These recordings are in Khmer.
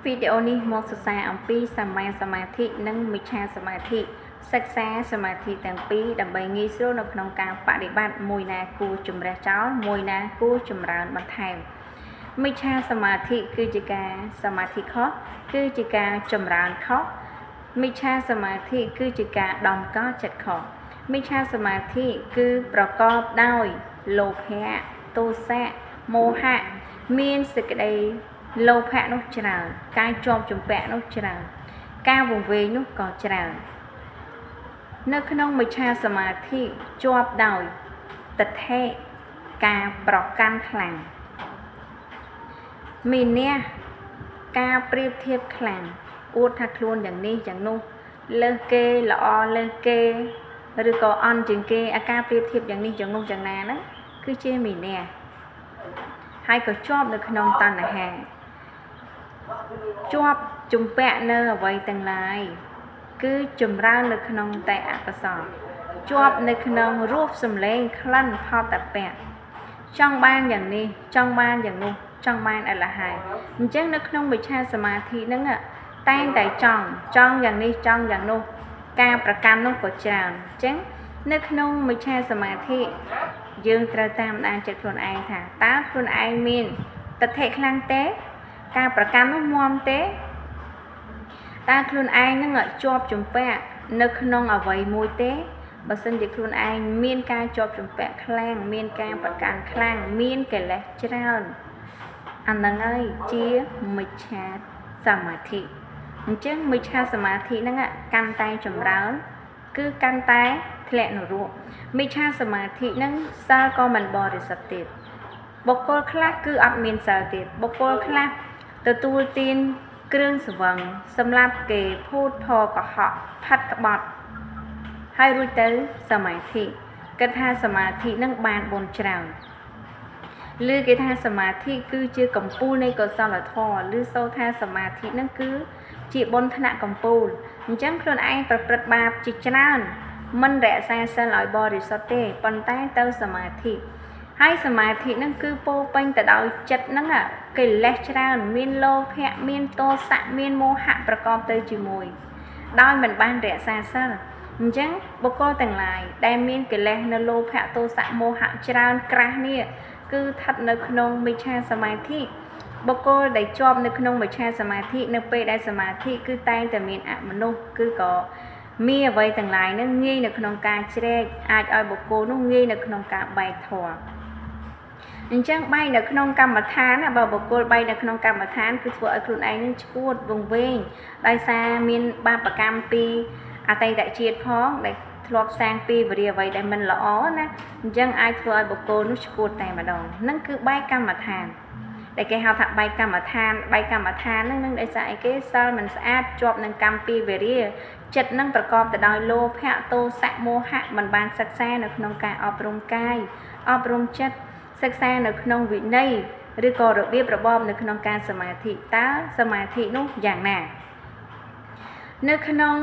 វីដេអូនេះមកសិក្សាអំពីសម្មាសមាធិនិងមិច្ឆាសមាធិសិក្សាសមាធិទាំងពីរដើម្បីងាយស្រួលនៅក្នុងការបដិបត្តិមួយណាគួរជំរះចោលមួយណាគួរចម្រើនបន្ថែមមិច្ឆាសមាធិគឺជាការសមាធិខុសគឺជាការចម្រើនខុសមិច្ឆាសមាធិគឺជាការដំកល់ចិត្តខុសមិច្ឆាសមាធិគឺប្រកបដោយលោភៈទោសៈមោហៈមានសេចក្តីលោភៈនោះច្រើនការជាប់ជំពាក់នោះច្រើនការវង្វេងនោះក៏ច្រើននៅក្នុងមិច្ឆាសមាធិជាប់ដោយទិដ្ឋិការប្រកាន់ខ្លាំងមានះការប្រៀបធៀបខ្លាំងអួតថាខ្លួនយ៉ាងនេះយ៉ាងនោះលើសគេល្អលើសគេឬក៏អន់ជាងគេអាការប្រៀបធៀបយ៉ាងនេះយ៉ាងនោះយ៉ាងណាហ្នឹងគឺជាមានះហើយក៏ជាប់នៅក្នុងតណ្ហាជាប់ជំពាក់នៅអ្វីទាំងឡាយគឺចម្រើននៅក្នុងតែអកុសលជាប់នៅក្នុងរូបសម្លេងក្លិនផតពៈចង់បានយ៉ាងនេះចង់បានយ៉ាងនោះចង់បានអីលហើយអញ្ចឹងនៅក្នុងវិឆាសមាធិហ្នឹងតែងតែចង់យ៉ាងនេះចង់យ៉ាងនោះការប្រកាន់នោះក៏ច្រើនអញ្ចឹងនៅក្នុងមិច្ឆាសមាធិយើងត្រូវតាមដានចិត្តខ្លួនឯងថាតើខ្លួនឯងមានទិដ្ឋិខ្លាំងទេការប្រកាន់នោះមាំទេតើខ្លួនឯងនឹងជាប់ជំពាក់នៅក្នុងអ្វីមួយទេបើសិនជាខ្លួនឯងមានការជាប់ជំពាក់ខ្លាំងមានការប្រកាន់ខ្លាំងមានកិលេសច្រើនអាហ្នឹងហើយជាមិច្ឆាសមាធិអញ្ចឹងមិច្ឆាសមាធិហ្នឹងកាន់តែចម្រើនគឺកាន់តែធ្លាក់នរកមិច្ឆាសមាធិហ្នឹងសិលក៏មិនបរិសុទ្ធទៀតបុគ្គលខ្លះគឺអត់មានសិលទៀតបុគ្គលខ្លះទទួលទានគ្រឿងស្រវឹងសម្រាប់គេភូតផកុហកផាត់ក្បត់ហើយរួចទៅសមាធិគិតថាសមាធិនឹងបានបុណ្យច្រើនឬគេថាសមាធិគឺជាកម្ពូលនៃកុសលធម៌ឬសូថាសមាធិនឹងគឺជាបុណ្យថ្នាក់កម្ពូលអញ្ចឹងខ្លួនឯងប្រព្រឹត្តបាបជាច្រើនមិនរក្សាសិលឲ្យបរិសុទ្ធទេប៉ុន្តែទៅសមាធិហើយសមាធិនឹងគឺពោពេញទៅដោយចិត្តហ្នឹងកិលេសច្រើនមានលោភៈមានទោសៈមានមោហៈប្រកបទៅជាមួយដោយមិនបានរក្សាសិលអញ្ចឹងបុគ្គលទាំងឡាយដែលមានកិលេសនៅលោភៈទោសៈមោហៈច្រើនក្រាស់នេះគឺស្ថិតនៅក្នុងមិច្ឆាសមាធិបុគ្គលដែលជាប់នៅក្នុងមិច្ឆាសមាធិនៅពេលដែលសមាធិគឺតែងតែមានអមនុស្សគឺក៏មានអ្វីទាំងឡាយនឹងងាយនៅក្នុងការជ្រែកអាចឲ្យបុគ្គលនោះងាយនៅក្នុងការបែកធម៌អញ្ចឹងបែកនៅក្នុងកម្មដ្ឋានណាបើបុគ្គលបែកនៅក្នុងកម្មដ្ឋានគឺធ្វើឲ្យខ្លួនឯងនឹងឈួតវង្វេងដោយសារមានបាបកម្មពីអតីតជាតិផងដែលធ្លាប់សាងពីវរិយអ្វីដែលមិនល្អណាអញ្ចឹងអាចធ្វើឲ្យបុគ្គលនោះឈួតតែម្ដងនឹងគឺបែកកម្មដ្ឋានដែលគេហៅថាបែកកម្មដ្ឋានបែកកម្មដ្ឋានហ្នឹងនឹងដោយសារអីគេសិលមិនស្អាតជាប់នឹងកម្មពីវរិយចិត្តនឹងប្រកបទៅដោយលោភៈទោសៈមោហៈមិនបានសិក្សានៅក្នុងការអប់រំកាយអប់រំចិត្តសិក្សានៅក្នុងវិន័យឬក៏របៀបរបបនៅក្នុងការសមាធិតើសមាធិនោះយ៉ាងណានៅក្នុង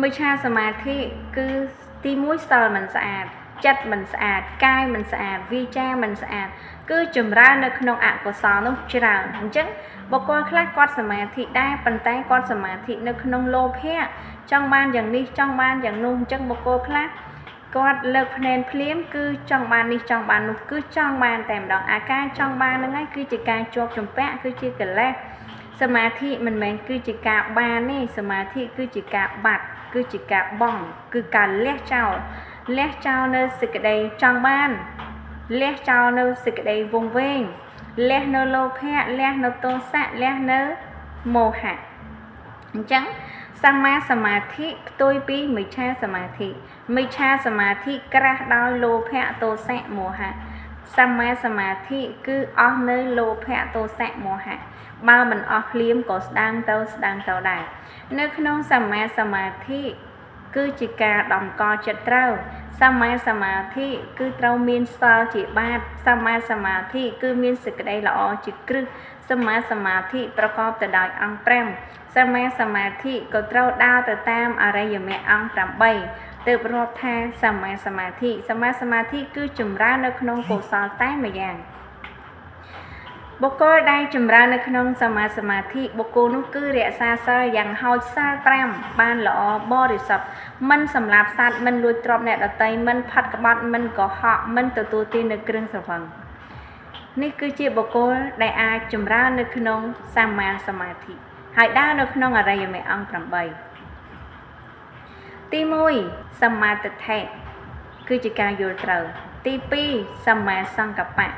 មិច្ឆាសមាធិគឺទី1សិលមិនស្អាតចិត្តមិនស្អាតកាយមិនស្អាតវាចាមិនស្អាតគឺចម្រើននៅក្នុងអកុសលនោះច្រើនអញ្ចឹងបុគ្គលខ្លះគាត់សមាធិដែរប៉ុន្តែគាត់សមាធិនៅក្នុងលោភៈចង់បានយ៉ាងនេះចង់បានយ៉ាងនោះអញ្ចឹងបុគ្គលខ្លះគាត់លើកភ្នែនភ្លាមគឺចង់បាននេះចង់បាននោះគឺចង់បានតែម្ដងអាការចង់បានហ្នឹងហើយគឺជាការជាប់ជំពាក់គឺជាកិលេសសមាធិមិនមែនគឺជាការបានទេសមាធិគឺជាការបាត់គឺជាការបង់គឺការលះចោលលះចោលនៅសេចក្តីចង់បានលះចោលនៅសេចក្តីវង្វេងលះនៅលោភៈលះនៅទោសៈលះនៅមោហៈអញ្ចឹងសម្មាសមាធិផ្ទុយពីមិច្ឆាសមាធិមិច្ឆាសមាធិក្រាស់ដោយលោភៈទោសៈមោហៈសម្មាសមាធិគឺអស់នៅលោភៈទោសៈមោហៈបើមិនអស់ភ្លាមក៏ស្ដាងទៅស្ដាងទៅដែរនៅក្នុងសម្មាសមាធិគឺជាការតម្កល់ចិត្តត្រូវសម្មាសមាធិគឺត្រូវមានសិលជាបាតសម្មាសមាធិគឺមានសេចក្តីល្អជាគ្រឹះសម្មាសមាធិប្រកបទៅដោយអង្គ5សម្មាសមាធិក៏ត្រូវដើរទៅតាមអរិយមគ្គអង្គ8ទើបរាប់ថាសម្មាសមាធិសម្មាសមាធិគឺចម្រើននៅក្នុងកុសលតែម្យ៉ាង បុគ្គលដែលចម្រើននៅក្នុងសម្មាសមាធិបុគ្គលនោះគឺរក្សាសីលយ៉ាងហោចសីល5បានល្អបរិសុទ្ធមិនសម្លាប់សត្វមិនលួចទ្រព្យអ្នកដទៃមិនផាត់ក្បត់មិនកុហកមិនទទួលទាននៅគ្រឿងស្រវឹងនេះគឺជាបុគ្គលដែលអាចចម្រើននៅក្នុងសម្មាសមាធិហើយដើរនៅក្នុងអរិយមគ្គអង្គ8ទី1សម្មាទិដ្ឋិគឺជាការយល់ត្រូវទី2សម្មាសង្កប្បៈ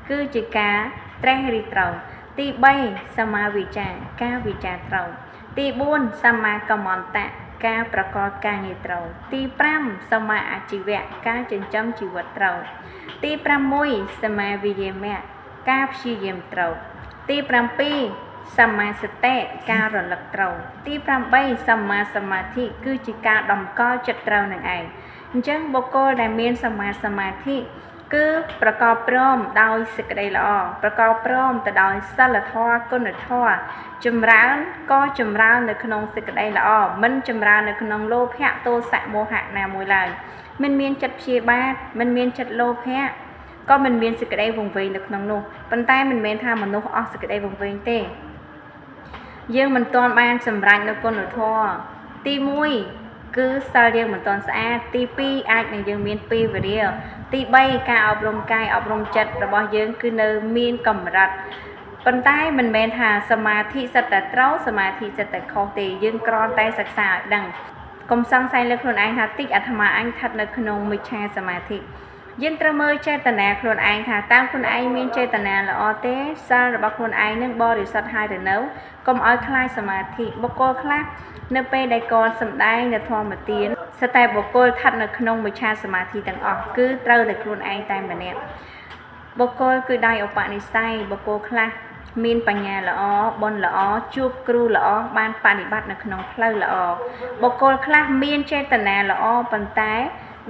គឺជាការត្រេះរិះត្រូវទី3សម្មាវិចារការវិចារត្រូវទី4សម្មាកម្មន្តៈការប្រកបការងារត្រូវទី5សម្មាអាជីវៈការចិញ្ចឹមជីវិតត្រូវទី6សម្មាវិយាមៈការព្យាយាមត្រូវទី7សម្មាសតិការរលឹកត្រូវទី8សម្មាសមាធិគឺជាការតម្កល់ចិត្តត្រូវនឹងឯងអញ្ចឹងបុគ្គលដែលមានសម្មាសមាធិគឺប្រកបព្រមដោយសេចក្តីល្អប្រកបព្រមទៅដោយសិលធម៌គុណធម៌ចម្រើនក៏ចម្រើននៅក្នុងសេចក្តីល្អមិនចម្រើននៅក្នុងលោភៈទោសៈមោហៈណាមួយឡើយមិនមានចិត្តព្យាបាទមិនមានចិត្តលោភៈក៏មិនមានសេចក្តីវង្វេងនៅក្នុងនោះប៉ុន្តែមិនមែនថាមនុស្សអស់សេចក្តីវង្វេងទេយើងមិនទាន់បានសម្រេចនៅគុណធម៌ទី1គឺសិលយើងមិនទាន់ស្អាតទី2អាចនឹងយើងមានពេលវេលាទី3ការអប់រំកាយអប់រំចិត្តរបស់យើងគឺនៅមានកម្រិតប៉ុន្តែមិនមែនថាសមាធិសិតតែត្រូវសមាធិសិតតែខុសទេយើងគ្រាន់តែសិក្សាឲ្យដឹងកុំសង្ស័យលើខ្លួនឯងថាតិចអាត្មាអញស្ថិតនៅក្នុងមិច្ឆាសមាធិយើងត្រូវមើលចេតនាខ្លួនឯងថាតាមខ្លួនឯងមានចេតនាល្អទេសិលរបស់ខ្លួនឯងនឹងបរិសុទ្ធហើយឬនៅកុំឲ្យខ្លាចសមាធិបុគ្គលខ្លះនៅពេលដែលគាត់សម្ដែងនៅធម្មទានស្តែបុគ្គលស្ថិតនៅក្នុងមិច្ឆាសមាធិទាំងអស់គឺត្រូវតែខ្លួនឯងតែម្នាក់បុគ្គលគឺដៃឧបនិស្ស័យបុគ្គលខ្លះមានបញ្ញាល្អបុណ្យល្អជួបគ្រូល្អបានបដិបត្តិនៅក្នុងផ្លូវល្អបុគ្គលខ្លះមានចេតនាល្អប៉ុន្តែ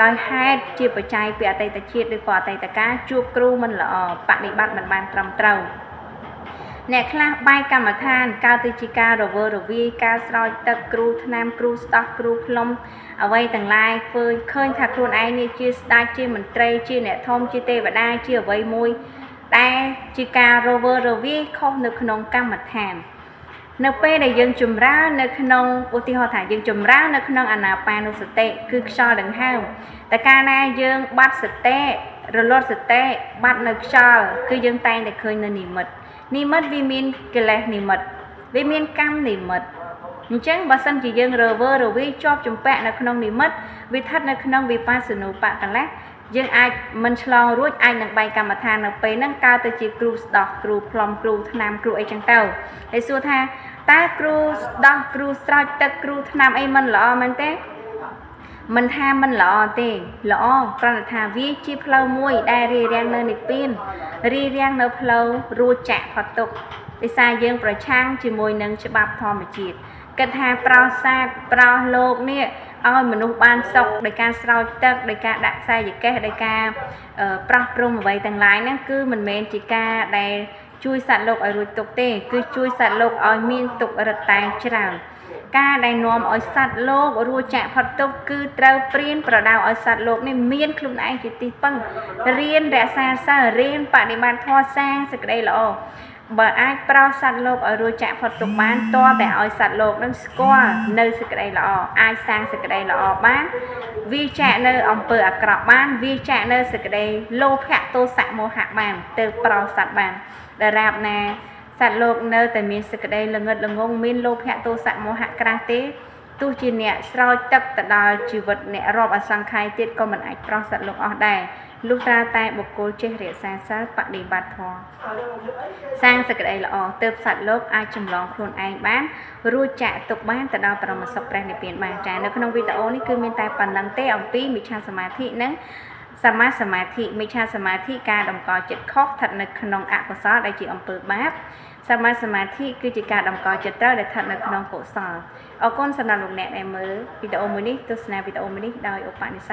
ដោយហេតុជាបច្ច័យពីអតីតជាតិឬក៏អតីតកាលជួបគ្រូមិនល្អបដិបត្តិមិនបានត្រឹមត្រូវអ្នកខ្លះបែកកម្មដ្ឋានកើតទៅជាការរវើរវាយការស្រោចទឹកគ្រូថ្នាំគ្រូស្ដោះគ្រូផ្លុំអ្វីទាំងឡាយធ្វើឃើញថាខ្លួនឯងនេះជាស្ដេចជាមន្ត្រីជាអ្នកធំជាទេវតាជាអ្វីមួយដែលជាការរវើរវាយខុសនៅក្នុងកម្មដ្ឋាននៅពេលដែលយើងចម្រើននៅក្នុងឧទាហរណ៍ថាយើងចម្រើននៅក្នុងអានាបានុសតិគឺខ្យល់ដង្ហើមតែកាលណាយើងបាត់សតិរលត់សតិបាត់នៅខ្យល់គឺយើងតែងតែឃើញនៅនិមិត្តនិមិត្តវាមានកិលេសនិមិត្តវាមានកម្មនិមិត្តអញ្ចឹងបើសិនជាយើងរវើរវាយជាប់ជំពាក់នៅក្នុងនិមិត្តវាស្ថិតនៅក្នុងវិបស្សនូបកលៈយើងអាចមិនឆ្លងរួចអាចនឹងបែកកម្មដ្ឋាននៅពេលហ្នឹងកើតទៅជាគ្រូស្ដោះគ្រូផ្លុំគ្រូថ្នាំគ្រូអីចឹងទៅហើយសួរថាតើគ្រូស្ដោះគ្រូស្រោចទឹកគ្រូថ្នាំអីមិនល្អមែនទេមិនថាមិនល្អទេល្អគ្រាន់តែថាវាជាផ្លូវមួយដែលរារាំងនៅនិព្វានរារាំងនៅផ្លូវរួចចាកផុតទុក្ខដោយសារយើងប្រឆាំងជាមួយនឹងច្បាប់ធម្មជាតិគិតថាប្រោសសាទប្រោសលោកនេះឲ្យមនុស្សបានសុខដោយការស្រោចទឹកដោយការដាក់ខ្សែយកេះដោយការប្រោះព្រំអ្វីទាំងឡាយហ្នឹងគឺមិនមែនជាការដែលជួយសត្វលោកឲ្យរួចទុក្ខទេគឺជួយសត្វលោកឲ្យមានទុក្ខរឹតតែច្រើនការដែលនាំឲ្យសត្វលោករួចចាកផុតទុក្ខគឺត្រូវព្រៀនប្រដៅឲ្យសត្វលោកនេះមានខ្លួនឯងជាទីពឹងរៀនរក្សាសិលរៀនបដិបត្តិធម៌សាងសេចក្តីល្អបើអាចប្រោសសត្វលោកឲ្យរួចចាកផុតទុក្ខបានទាល់តែឲ្យសត្វលោកនឹងស្គាល់នៅសេចក្តីល្អអាចសាងសេចក្តីល្អបានវាចាកនៅអំពើអាក្រក់បានវាចាកនៅសេចក្តីលោភៈទោសៈមោហៈបានទៅប្រោសសត្វបានដរាបណាសត្វលោកនៅតែមានសេចក្តីល្ងឹតល្ងងមានលោភៈទោសៈមោហៈក្រាស់ទេទោះជាអ្នកស្រោចទឹកទៅដល់ជីវិតអ្នករាប់អសង្ខ័យទៀតក៏មិនអាចប្រោសសត្វលោកអស់ដែរលុះត្រាតែបុគ្គលចេះរក្សាសិលបដិបត្តិធម៌សាងសេចក្តីល្អទើបសត្វលោកអាចចម្លងខ្លួនឯងបានរួចចាកទុកបានទៅដល់បរមសុខព្រះនិព្វានបានចានៅក្នុងវីដេអូនេះគឺមានតែប៉ុណ្្នឹងទេអំពីមិច្ឆាសមាធិនិងសម្មាសមាធិមិច្ឆាសមាធិការតម្កល់ចិត្តខុសស្ថិតនៅក្នុងអកុសលដែលជាអំពើបាបសម្មាសមាធិគឺជាការតម្កល់ចិត្តត្រូវដែលស្ថិតនៅក្នុងកុសលអរគុណសម្រាប់លោកអ្នកដែលមើលវីដេអូមួយនេះទស្សនាវីដេអូមួយនេះដោយឧបនិស្ស័យ